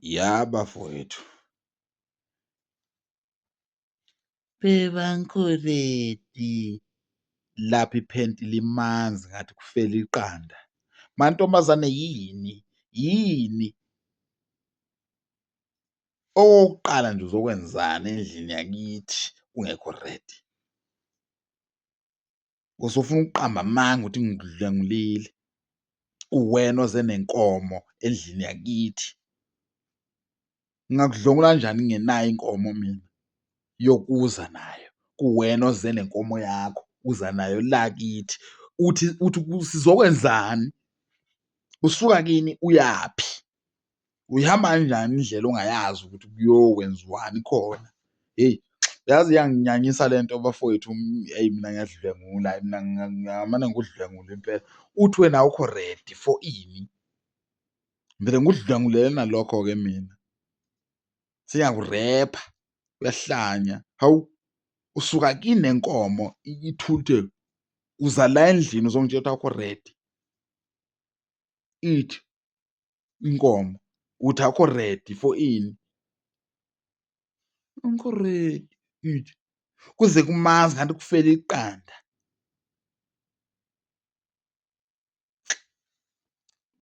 Ya bafowethu. Beba angikho ready lapho iphenti limanzi ngathi kufele iqanda. Mantombazane yini? Yini? Okokuqala nje uzokwenzani endlini yakithi ungekho ready? Usufuna ukuqamba amanga ukuthi ngikudlwengulile. Uwena oze nenkomo endlini yakithi. Ngingakudlwengula kanjani ngingenayo inkomo mina yokuza nayo? Kuwena oze nenkomo yakho uza nayo la kithi. Uthi uthi sizokwenzani? Usuka kini uyaphi? Uyihamba kanjani indlela ongayazi ukuthi kuyokwenziwani khona? Hheyi, yazi iyanginyanyisa le nto bafowethu, eyi mina ngiyadlwengula, mina ngingamane ngikudlwengule impela. Uthi wena awukho ready for ini? Ngivele ngikudlwengulele nalokho-ke mina. Sengiyakurepha, uyahlanya. Hawu, usuka kini nenkomo ithuthe uza la endlini uzongitshela ukuthi awukho ready. Ithi inkomo uthi awukho ready for ini? Angikho ready ithi kuze kumanzi ngathi kufele iqanda.